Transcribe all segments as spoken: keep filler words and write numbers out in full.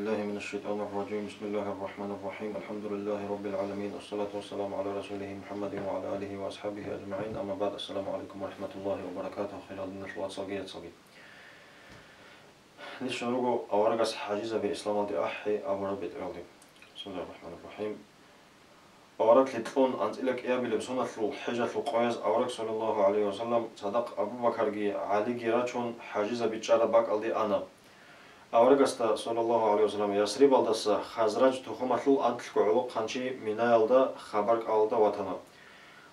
بالله من الشيطان الرجيم. بسم الله الرحمن الرحيم. الحمد لله رب العالمين. والصلاة والسلام على رسوله محمد وعلى آله وأصحابه أجمعين. أما بعد. السلام عليكم ورحمة الله وبركاته. Хирал диналъул вацалги яцалги. Нилъ руго аварагас хӀажизаби исламалде ахӀи абураб бетӀералде. بسم الله الرحمن الرحيم. Авараглъи кьун анцӀила кӀиабилеб соналъул хӀежалъул къояз авараг, саллаллагьу гӀалайгьи вассалам, цадахъ Абу Бакарги ГӀалиги рачун, хӀажизаби чӀараб бакӀалде ана. Аварагасда, саллаллагьу гӀалайгьи вассалам, Ясрибалдаса Хазраж тухумалъул анлъго гӀолохъанчи Минаялда хабар кӀалалда ватана.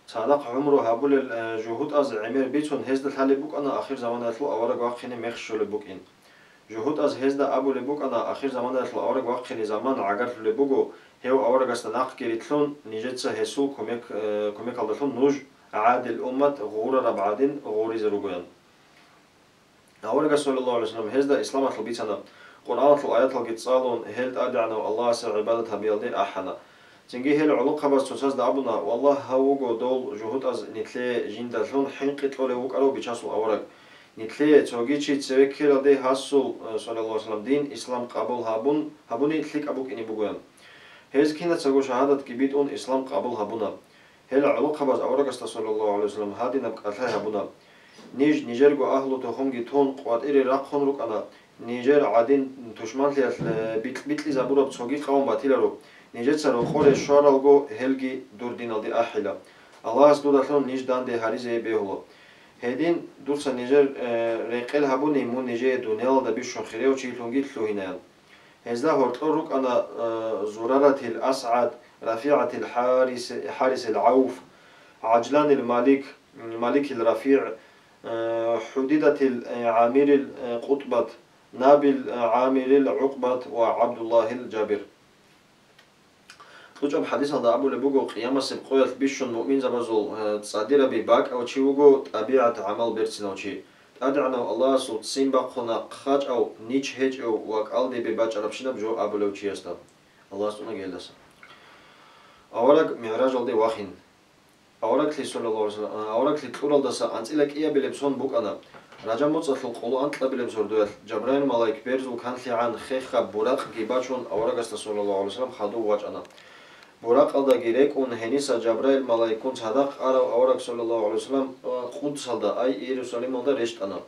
Цадахъ гӀумру гьабулел, э, жугьутӀаз гӀемер бицун гьезда лъалеб букӀана ахирзаманаялъул авараг вахъине мех щолеб букӀин. ЖугьутӀаз гьезда абулеб букӀана, ахирзаманаялъул авараг вахъине заман гӀагарлъулеб буго, гьев аварагасда нахъги рилълъун, нижеца гьесул кумек-, э, кумекалдалъун нуж гӀадил уммат гъурараб гӀадин гъуризе ругоян. Аварагас, саллаллагьу гӀалайгьи вассалам, гьезда исламалъул бицана, Къуръаналъул аяталги цӀалун, гьел ТӀадегӀанав Аллагьасе гӀибадат гьабиялде ахӀана. Цинги гьел гӀолохъабаз цоцазда абуна: «Валлагь, гьав вуго дол жугьутӀаз нилъее жиндалъун хӀинкъи кьолев вукӀарав бичасул авараг. Нилъее цоги чи цеве ккелалде гьасул, э, саллаллагьу гӀалайгьи вассалам, дин ислам къабул гьабун, гьабуни лъикӀаб букӀине бугоян». Гьез кинацаго шагьадатги битӀун ислам къабул гьабуна. Гьел гӀолохъабаз аварагасда, саллаллагьу гӀалайгьи вассалам, гьадинаб кӀалъай гьабуна: «Ниж нижерго агьлу-тухумги тун къватӀире рахъун рукӀана, нижер гӀадин тушманлъиялъ, э, бикь-, бикьизабураб цоги къавм батиларо, нижеца рокъоре щваралго гьелги дур диналде ахӀила. Аллагьас дудалъун ниж данде гьаризе бегьула. Гьедин дуца нижер, э, рекъел гьабуни, мун нижее дуниялалда бищун хирияв чилъунги лъугьинаян». Гьезда гьоркьор рукӀана, э, Зураратил АсгӀад, РафигӀатил Харис, Харисил ГӀавф, ГӀажланил Малик, Маликил РафигӀ, э, ХӀудидатил, э, ГӀамирил, э, КъутӀбат, Набил, э, ГӀамирил ГӀукъбат ва ГӀабдуллагьил Жабир. КьучӀаб хӀадисалда абулеб буго, къиямасеб къоялъ бищун муъминзабазул, э, цӀадираби бакӀав чи вуго тӀабигӀат-гӀамал берцинав чи. ТӀадегӀанав Аллагьасул ццин бахъуна хъачӀав, нич гьечӀев ва кӀалдибе бачӀарабщинаб жо абулев чиясда. Аллагьас цӀунаги гьелдаса. Авараг МигӀражалде вахин. Авараглъи, саллаллагьу гӀалайгьи вассалам, авараглъи кьуралдаса анцӀила кӀиабилеб сон букӀана. Ражаб моцӀалъул къоло анкьабилеб сордоялъ Жабраил малаик берзул канлъигӀан хехаб буракъги бачун аварагасда, саллаллагьу гӀалайгьи вассалам, хадув вачӀана. Буракъалдаги рекӀун гьениса Жабраил малаикгун цадахъ арав авараг, саллаллагьу гӀалайгьи вассалам, Къудсалда, ай Иерусалималда рещтӀана.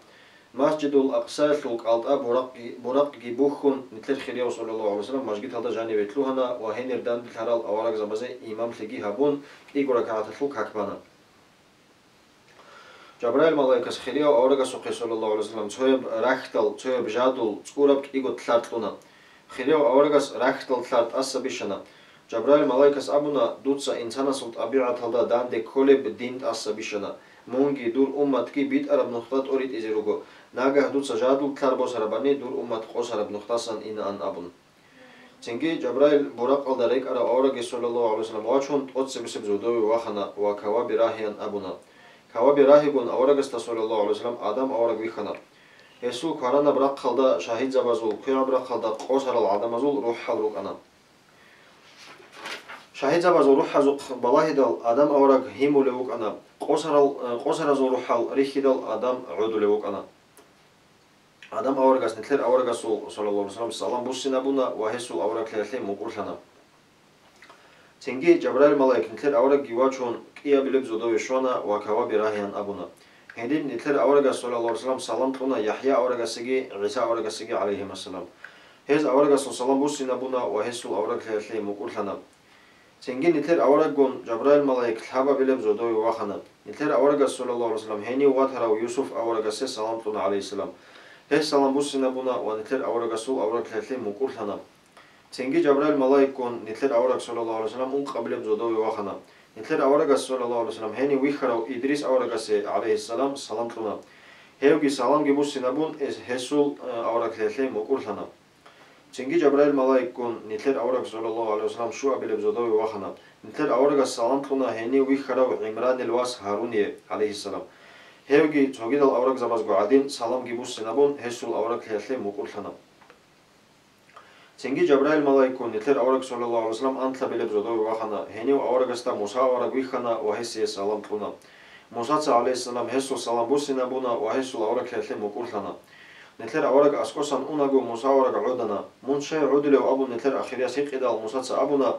Масжидул Акъсаялъул кӀалтӀа буракъги, буракъги бухьун, нилъер хирияв, саллаллагьу гӀалайгьи вассалам, мажгиталда жаниве лъугьана ва гьенир данделъарал аварагзабазе имамлъиги гьабун, кӀиго ракагӀаталъул как бана. Жабраил малаикас хирияв аварагасухъе, саллаллагьу гӀалайгьи вассалам, цояб рахьдал, цояб жадул, цӀураб кӀиго лълъар кьуна. Хирияв аварагас рахьдал лълъар тӀаса бищана. Жабраил малаикас абуна: «Дуца инсанасул тӀабигӀаталда данде кколеб дин тӀаса бищана. Мунги дур умматги битӀараб нухда тӀоритӀизе руго. Нагагь дуца жадул лълъар босарабани дур уммат къосараб нухдасан инаан», — абун. Цинги Жабраил буракъалда рекӀарав аварагги, саллаллагьу гӀалайгьи вассалам, вачун, тӀоцебесеб зодове вахана ва каваби рагьеян абуна. Каваби рагьигун аварагасда, саллаллагьу гӀалайгьи вассалам, Адам авараг вихьана. Гьесул кваранаб рахъалда шагьидзабазул, квегӀаб рахъалда къосарал гӀадамазул рухӀал рукӀана. Шагьидзабазул рухӀазухъ балагьидал Адам авараг гьимулев вукӀана, къосарал, къосаразул рухӀал рихьидал Адам гӀодулев вукӀана. Адам аварагас нилъер аварагасул, саллаллагьу гӀалайгьи вассалам, салам буссинабуна ва гьесул авараглъиялъе мукӀурлъана. Цинги Жабраил малаик нилъер аварагги вачун, кӀиабилеб зодове щвана ва каваби рагьеян абуна. Гьедин нилъер аварагас, саллаллагьу гӀалайгьи вассалам, салам кьуна ЯхӀя аварагасеги ГӀиса аварагасеги, гӀалайгьимассалам. Гьез аварагасул салам буссинабуна ва гьесул авараглъиялъе мукӀурлъана. Цинги нилъер авараггун Жабраил малаик лъабабилеб зодове вахана. Нилъер аварагас, саллаллагьу гӀалайгьи вассалам, гьенив ватарав Юсуф аварагасе салам кьуна, гӀалайгьиссалам. Гьес салам буссинабуна ва нилъер аварагасул авараглъиялъе мукӀурлъана. Цинги Жабраил малаикгун нилъер авараг, саллаллагьу гӀалайгьи вассалам, ункъабилеб зодове вахана. Нилъер аварагас, саллаллагьу гӀалайгьи вассалам, гьенив вихьарав Идрис аварагасе, гӀалайгьиссалам, салам кьуна. Гьевги саламги буссинабун, эс-, гьесул, э, авараглъиялъе мукӀурлъана. Цинги Жабраил малаикгун нилъер авараг, саллаллагьу гӀалайгьи вассалам, щуабилеб зодове вахана. Нилъер аварагас салам кьуна гьенив вихьарав ГӀимранил вас Гьаруние, гӀалайгьиссалам. Гьевги цогидал аварагзабазго гӀадин саламги буссинабун, гьесул авараглъиялъе мукӀурлъана. Цинги Жабраил малаикгун нилъер авараг, саллаллагьу гӀалайгьи вассалам, анлъабилеб зодове вахана. Гьенив аварагасда Муса авараг вихьана ва гьесие салам кьуна. Мусаца, гӀалайгьиссалам, гьесул салам буссинабуна ва гьесул авараглъиялъе мукӀурлъана. Нилъер авараг аскӀосан унаго, Муса авараг гӀодана. Мун щай гӀодулев абун нилъер ахирияс гьикъидал, Мусаца абуна: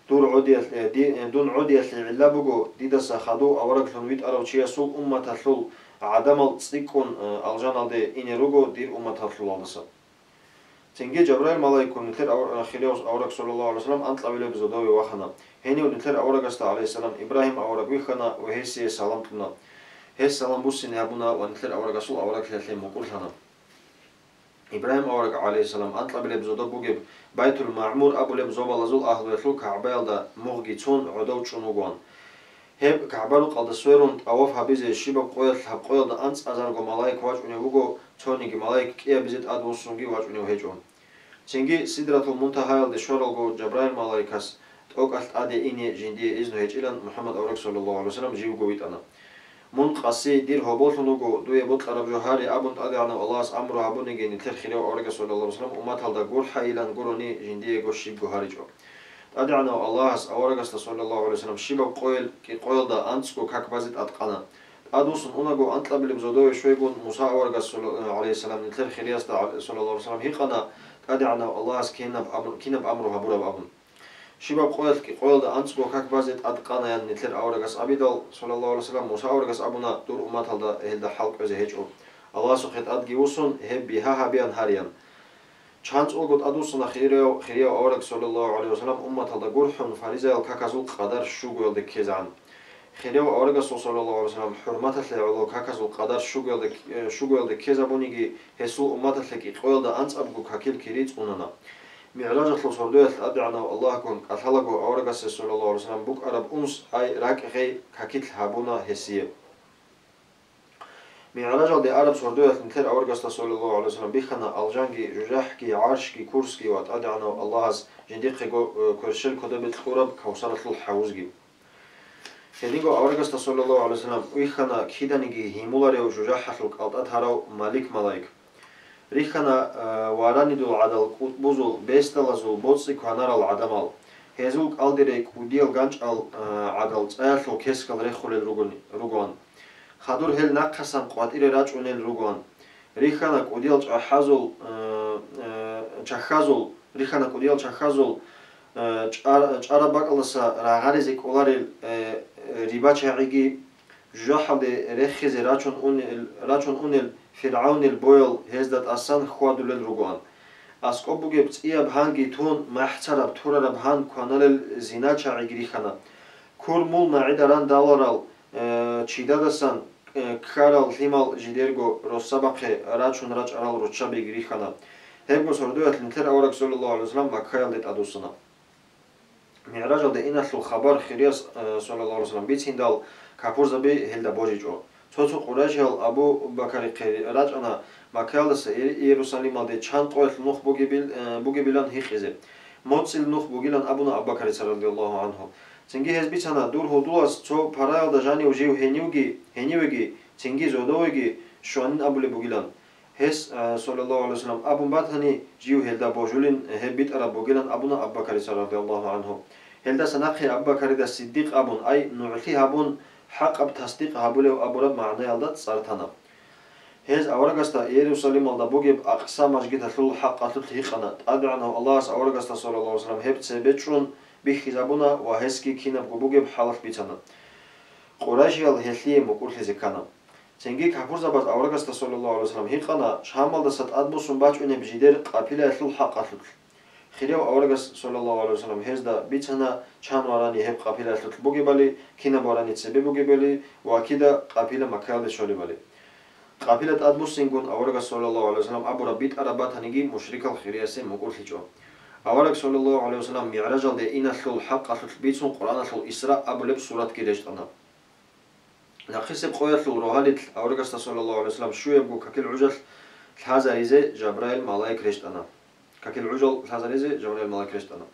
«Дур гӀодиялъ-, э, ди-, э, дун гӀодиялъе гӀилла буго, дидаса хадув авараглъун витӀарав чиясул умматалъул гӀадамал цӀикӀкӀун, э, алжаналде ине руго дир умматалъулалдаса». Цинги Жабраил малаикгун нилъер ав-, э, хирияв авараг, саллаллагьу гӀалайгьи вассалам, анкьабилеб зодове вахана. Гьенив нилъер аварагасда, гӀалайгьиссалам, Ибрагьим авараг вихьана ва гьесие салам кьуна. Гьес салам буссине гьабуна ва нилъер аварагасул авараглъиялъе мукӀурлъана. Ибрагьим авараг, гӀалайгьиссалам, анкьабилеб зодоб бугеб Байтул-МагӀмур абулеб зобалазул агьлуялъул КагӀбаялда мугъги цун гӀодов чӀун вугоан. Гьеб КагӀба-рукъалда сверун тӀаваф гьабизе щибаб къоялъ гьаб къоялда анцӀазарго малаик вачӀунев вуго, цониги малаик кӀиабизе тӀадвуссунги вачӀунев гьечӀо. Цинги Сидратул Мунтагьаялде щваралго Жабраил малаикас тӀокӀалъ тӀаде ине жиндие изну гьечӀилан МухӀаммад авараг, саллаллагьу гӀалайгьи вассалам, живго витӀана. «Мун къаси, дир гьоболлъун вуго, дуе бокьараб жо гьаре», — абун, ТӀадегӀанав Аллагьас амру гьабуниги, нилъер хирияв аварагас, саллаллагьу гӀалайгьи вассалам, умматалда гурхӀайилан гурони жиндиего щибго гьаричӀо. ТӀадегӀанав Аллагьас аварагасда, саллаллагьу гӀалайгьи вассалам, щибаб къоялъ-, къоялда анцӀго как базе тӀадкъана. ТӀадвуссун унаго, анкьабилеб зодове щвейгун, Муса аварагас, салла-, гӀалайгьиссалам, нилъер хириясда, саллаллагьу гӀалайгьи вассалам, гьикъана ТӀадегӀанав Аллагьас кинаб амру, кинаб амру гьабураб абун. Щибаб къоялъ-, къоялда анцӀго как базе тӀадкъанаян нилъер аварагас абидал, саллаллагьу гӀалайгьи вассалам, Муса аварагас абуна дур умматалда гьелда хӀал кӀвезе гьечӀо. Аллагьасухъе тӀадги вуссун, гьеб бигьа гьабеян гьариян. ЧанцӀулго тӀадвуссана хирияв, хирияв авараг, саллаллагьу гӀалайгьи вассалам, умматалда гурхӀун фаризаял каказул къадар щугоялде ккезегӀан. Хирияв аварагасул, саллаллагьу гӀалайгьи вассалам, хӀурматалъе гӀоло каказул къадар щугоялде, э, щугоялде ккезабуниги, гьесул умматалъе кӀикъоялда анцӀабго какил кири цӀунана. МигӀражалъул сордоялъ ТӀадегӀанав Аллагьгун кӀалъалаго аварагасе, саллаллагьу гӀалайгьи вассалам, букӀараб унс, ай, ракӀгъей какил гьабуна гьесие. МигӀражалде араб сордоялъ нилъер аварагасда, саллаллагьу гӀалайгьи вассалам, бихьана алжанги, жужахӀги, гӀаршги, курсги ва ТӀадегӀанав Аллагьас жиндихъего, э, кверщел кодобе кьураб Кавсаралъул хӀавузги. Гьединго аварагасда, саллаллагьу гӀалайгьи вассалам, вихьана киданиги гьимуларев жужахӀалъул кӀалтӀа тарав Малик малаик. Рихьана, э, варанидул гӀадал кӀутӀбузул, бесдалазул боцӀи кванарал гӀадамал. Гьезул кӀалдире кӀудиял ганчӀал, э, гӀадал цӀаялъул кескал рехулел ругони-, ругоан. Хадур гьел нахъасан къватӀире рачӀунел ругоан. Рихьана кӀудиял чӀахӀазул, э, э, чахьазул, рихьана кӀудиял чахьазул, э, чӀар-, чӀараб бакӀалдаса рагъаризе кӀоларел, э, э, рибачагӀиги, жужахӀалде рехизе рачун унел, рачун унел ФиргӀавнил боял гьезда тӀасан хьвадулел ругоан. АскӀоб бугеб цӀияб гьанги тун, махӀцараб турараб гьан кваналел зиначагӀиги рихьана. Кур-мул магӀида рандаларал, э, чидадасан, э, ккарал лъимал жидерго росабахъе рачун рачӀарал руччабиги рихьана. Гьебго сордоялъ нилъер авараг, саллаллагьу гӀалайгьи вассалам, Маккаялде тӀадвуссана. МигӀражалде иналъул хабар хирияс, э, саллаллагьу гӀалайгьи вассалам, бициндал, капурзаби гьелда божичӀо. Цо-цо къурайшиял Абу Бакарихъе рачӀана Маккаялдаса Иер-, Иерусалималде чан къоялъ нух бугебил-, э, бугебилан гьикъизе. МоцӀил нух бугилан абуна Абу Бакарица, радияллагьу гӀангьу. Цинги гьез бицана, дур гьудулас цо параялда жанив жив гьенивги, гьенивеги, цинги зодовеги щванин абулеб бугилан. Гьес, э, саллаллагьу гӀалайгьи вассалам, абун батани, жив гьелда божулин гьеб битӀараб бугилан абуна Абу Бакарица, радияллагьу гӀангьу. Гьелдаса нахъе Абу Бакарида Сиддикъ абун, ай, нугӀлъи гьабун, хӀакъаб тасдикъ гьабулев абураб магӀнаялда цӀар тана. Гьез аварагасда Иерусалималда бугеб Акъса мажгиталъул хӀакъалъулъ гьикъана, ТӀадегӀанав Аллагьас аварагасда, саллаллагьу гӀалайгьи вассалам, гьеб цебе чӀун бихьизабуна ва гьесги кинабго бугеб хӀалалъ бицана. Къурайшиял гьелъие мукӀурлъизе ккана. Цинги капурзабаз аварагасда, саллаллагьу гӀалайгьи вассалам, гьикъана Шамалдаса тӀадбуссун бачӀунеб жидер къапилаялъул хӀакъалъулъ. Хирияв аварагас, саллаллагьу гӀалайгьи вассалам, гьезда бицана чан варани гьеб къапилаялъулъ бугебали, кинаб варани цебе бугебали ва кида къапила Маккаялде щолебали. Къапила тӀадбуссингун аварагас, саллаллагьу гӀалайгьи вассалам, абураб битӀараб батаниги, мушрикал хириясе мукӀурлъичӀо. Авараг, саллаллагьу гӀалайгьи вассалам, МигӀражалде иналъул хӀакъалъулъ бицун Къуръаналъул Исра абулеб суратги рещтӀана. Нахъисеб къоялъул рогьалилъ аварагасда, саллаллагьу гӀалайгьи вассалам, щуябго какил гӀужалъ лъазаризе Жабраил малаик рещтӀана. Какил гӀужал лъазаризе Жабраил малаик рещтӀана.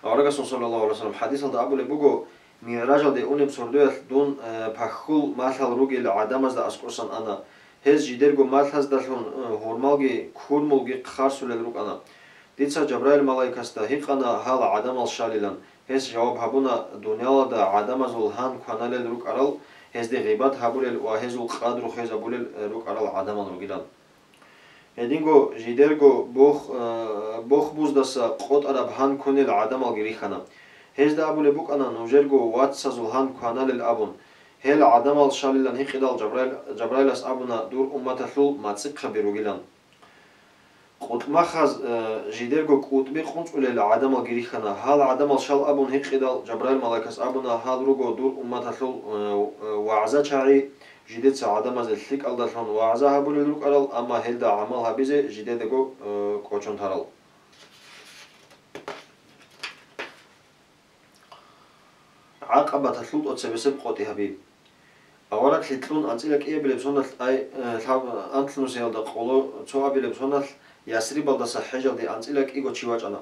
Аварагасул, саллаллагьу гӀалайгьи вассалам, хӀадисалда абулеб буго: «МигӀражалде унеб сордоялъ дун, э, пахьул малъал ругел гӀадамазда аскӀосан ана. Гьез жидерго малъаздалъун, э, гьурмалги курмулги хъарсулел рукӀана. Дица Жабраил малаикасда гьикъана гьал гӀадамал щалилан. Гьес жаваб гьабуна, дуниялалда гӀадамазул гьан кваналел рукӀарал, гьезде гъибат гьабулел ва гьезул къадру хвезабулел рукӀарал гӀадамал ругилан». Гьединго жидерго бох-, э, бохбуздаса къотӀараб гьан ккунел гӀадамалги рихьана. Гьезда абулеб букӀана нужерго вацазул гьан кваналел абун. Гьел гӀадамал щалилан гьикъидал Жабраил-, Жабраилас абуна дур умматалъул мацӀихъаби ругилан. Къутмахаз, э, жидерго кӀутӀби къунцӀулел гӀадамалги рихьана. Гьал гӀадамал щал абун гьикъидал, Жабраил малаикас абуна, гьал руго дур умматалъул, э, э, вагӀза чагӀи, жидеца гӀадамазе лъикӀалдалъун вагӀза гьабулел рукӀарал, амма гьелда гӀамал гьабизе жидедаго, э, кӀочон тарал. ГӀакъабаталъул тӀоцебесеб къотӀи гьаби. Авараг лъикӀлъун анцӀила кӀиабилеб соналъ ай, э, лъаб-, анлънусиялда къоло цо абилеб соналъ Ясрибалдаса хӀежалде анцӀила кӀиго чи вачӀана.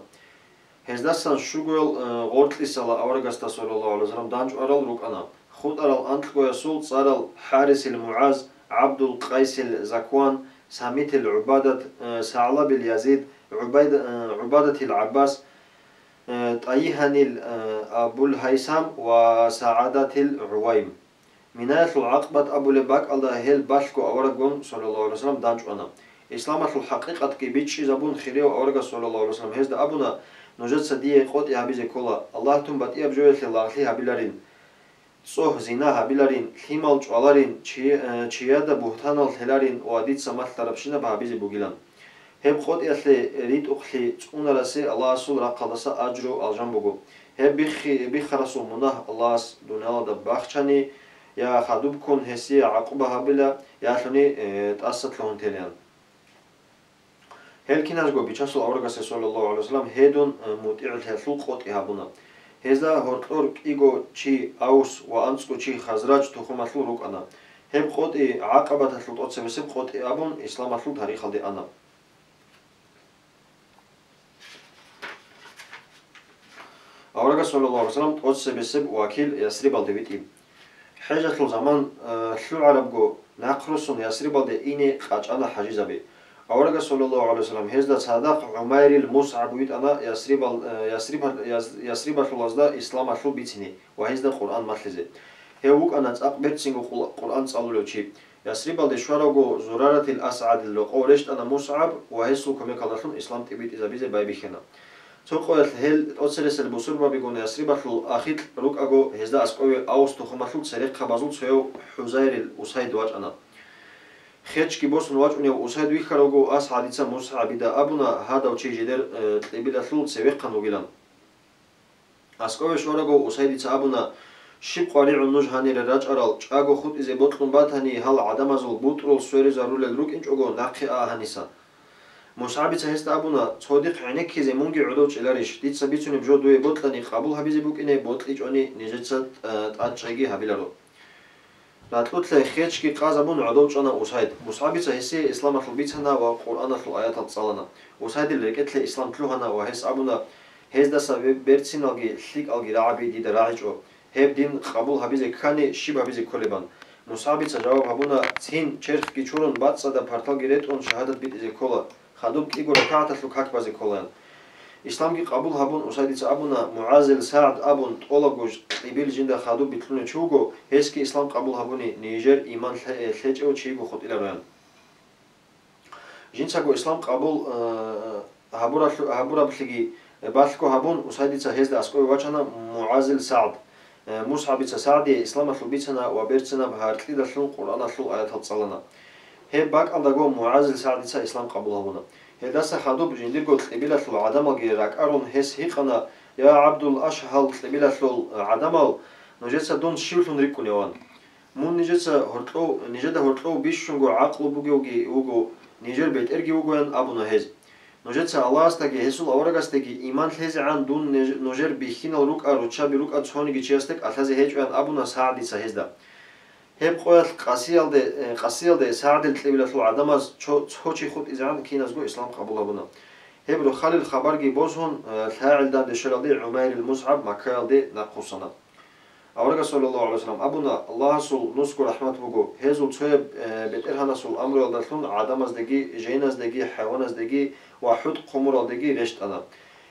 Гьездасан щугоял, э, гъоркьисала аварагасда, саллаллагьу гӀалайгьи вассалам, данчӀварал рукӀана: хутӀарал анкьгоясул цӀарал ХӀарисил МугӀаз, ГӀабдул Къайсил Закван, Самитил ГӀубадат, э, СагӀлабил Язид, ГӀубайд-, э, ГӀубадатил ГӀаббас, э, ТӀайигьанил, э, Абул-Гьайсам ва СагӀадатил ГӀувайм. Минаялъул гӀакъбат абулеб бакӀалда гьел балъго авараггун, саллаллагьу гӀалайгьи вассалам, данчӀвана. Исламалъул хӀакъикъатги бичӀчӀизабун, хирияв аварагас, саллаллагьу гӀалайгьи вассалам, гьезда абуна: нужеца дие къотӀи гьабизе ккола, Аллагь тун батӀияб жоялъе лагълъи гьабиларин, цӀогь-зина гьабиларин, лъимал чӀваларин, чи-, э, чияда бугьтанал лъеларин ва дица малъарабщинаб гьабизе бугилан. Гьеб къотӀиялъе ритӀухълъи цӀунарасе Аллагьасул рахъалдаса ажру алжан буго. Гьеб биххи-, биххарасул мунагь Аллагьас дуниялалда бахчани, я хадубккун гьесие гӀакъуба гьабила, я лъуни, э, тӀаса лъугьун телеян. Гьел киназго Бичасул аварагасе, саллаллагьу гӀалайгьи вассалам, гьедун, э, мутӀигӀлъиялъул къотӀи гьабуна. Гьезда гьоркьор кӀиго чи Аус ва анцӀго чи Хазраж тухумалъул рукӀана. Гьеб къотӀи ГӀакъабаталъул тӀоцебесеб къотӀи абун исламалъул тарихалде ана. Аварагас, саллаллагьу гӀалайгьи вассалам, тӀоцебесеб вакил Ясрибалде витӀи. ХӀежалъул заман, э, лъугӀарабго, нахъруссун Ясрибалде ине къачӀана хӀажизаби. Аварагас, саллаллагьу гӀалайгьи вассалам, гьезда цадахъ ГӀумайрил МусгӀаб витӀана Ясрибал-, э, Ясрибал-, Яс-, Ясрибалъулазда исламалъул бицине ва гьезда Къуръан малъизе. Гьев вукӀана цӀакъ берцинго къула-, Къуръан цӀалулев чи. Ясрибалде щваралго Зураратил АсгӀадил рокъов рещтӀана МусгӀаб ва гьесул кумекалдалъун ислам тӀибитӀизабизе байбихьана. Цо къоялъ гьел тӀоцересел бусурбабигун Ясрибалъул ахикь рукӀаго, гьезда аскӀове Аус тухумалъул церехъабазул цояв ХӀузайрил Усайд вачӀана. Хечги босун вачӀунев Усайд вихьаравго, АсгӀадица МусгӀабида абуна, гьадав чи жидер, э, кьибилалъул цевехъан вугилан. АскӀове щварагов Усайдица абуна: «Щиб къваригӀун нуж гьанире рачӀарал, чӀаго хутӀизе бокьун батани, гьал гӀадамазул бутӀрул сверизарулел рукӀинчӀого, нахъе а гьаниса». МусгӀабица гьесда абуна: «Цо дихъ гӀенеккизе мунги гӀодов чӀеларищ? Дица бицунеб жо дуе бокьани, къабул гьабизе букӀине, бокьичӀони нижеца, э, тӀадчӀейги гьабиларо». Ракьулъе хечги къазабун гӀодов чӀана Усайд. МусгӀабица гьесие исламалъул бицана ва Къуръаналъул аятал цӀалана. Усайдил рекӀелъе ислам лъугьана ва гьес абуна: «Гьездаса бе-, берциналги лъикӀалги рагӀаби дида рагӀичӀо. Гьеб дин къабул гьабизе ккани, щиб гьабизе кколебан?» МусгӀабица жаваб гьабуна: «Цин, черхги чурун, бацӀцӀадаб парталги ретӀун, шагьадат битӀизе ккола. Хадуб кӀиго ракагӀаталъул как базе кколаян». Исламги къабул гьабун, Усайдица абуна: «МугӀазил СагӀд абун тӀолабго кьибил жинда хадуб бикьулев чи вуго, гьесги ислам къабул гьабуни, нижер иман лъе-, лъечӀев чиего хутӀилароян». Жинцаго ислам къабул, э, гьабуралъу-, гьабураблъиги балъго гьабун, Усайдица гьезда аскӀове вачана МугӀазил СагӀд. Э, МусгӀабица СагӀдие исламалъул бицана ва берцинаб гьаркьидалъун Къуръаналъул аятал цӀалана. Гьеб бакӀалдаго МугӀазил СагӀдица ислам къабул гьабуна. Гьелдаса хадуб жиндирго кьибилалъул гӀадамалги ракӀарун, гьес гьикъана: «Я ГӀабдул Ашгьал кьибилалъул гӀадамал, нужеца дун щивлъун рикӀкӀуневан? Мун нижеца гьоркьов, нижеда гьоркьов бищунго гӀакълу бугевги вуго, нижер бетӀерги вугоян», — абуна гьез. «Нужеца Аллагьасдаги гьесул аварагасдаги иман лъезегӀан дун неж-, нужер бихьинал рукӀа, руччаби рукӀа цониги чиясда кӀалъазе гьечӀоян», — абуна СагӀдица гьезда. Гьеб къоялъ къасиялде, э, къасиялде СагӀдил кьибилалъул гӀадамаз цо, цо чи хутӀизегӀан киназго ислам къабул гьабуна. Гьеб рохалил хабарги босун, э, лъагӀел данде щвелалде ГӀумайрил МусгӀаб Маккаялде нахъвуссана. Аварагас, саллаллагьу гӀалайгьи вассалам, абуна: «Аллагьасул нусго рахӀмат буго, гьезул цояб, э, бетӀергьанасул амруялдалъун гӀадамаздеги, женаздеги, хӀайваназдеги ва хӀутӀ хъумуралдеги рещтӀана.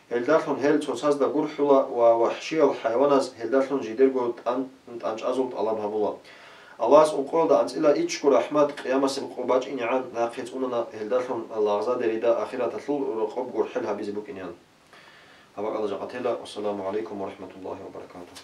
Гьелдалъун гьел цоцазда гурхӀула ва вахӀшиял хӀайваназ гьелдалъун жидерго тӀан-, тӀанчӀазул тӀалаб гьабула. Аллагьас ункъоялда анцӀила ичӀго рахӀмат къиямасеб къо бачӀинегӀан нахъе цӀунана, гьелдалъун лагъзадерида ахираталъул рокъоб гурхӀел гьабизе букӀинегӀан. Гьаб бакӀалда жакъа тела. Вассаламу гӀалайкум ва рахӀматуллагьи ва баракатугь.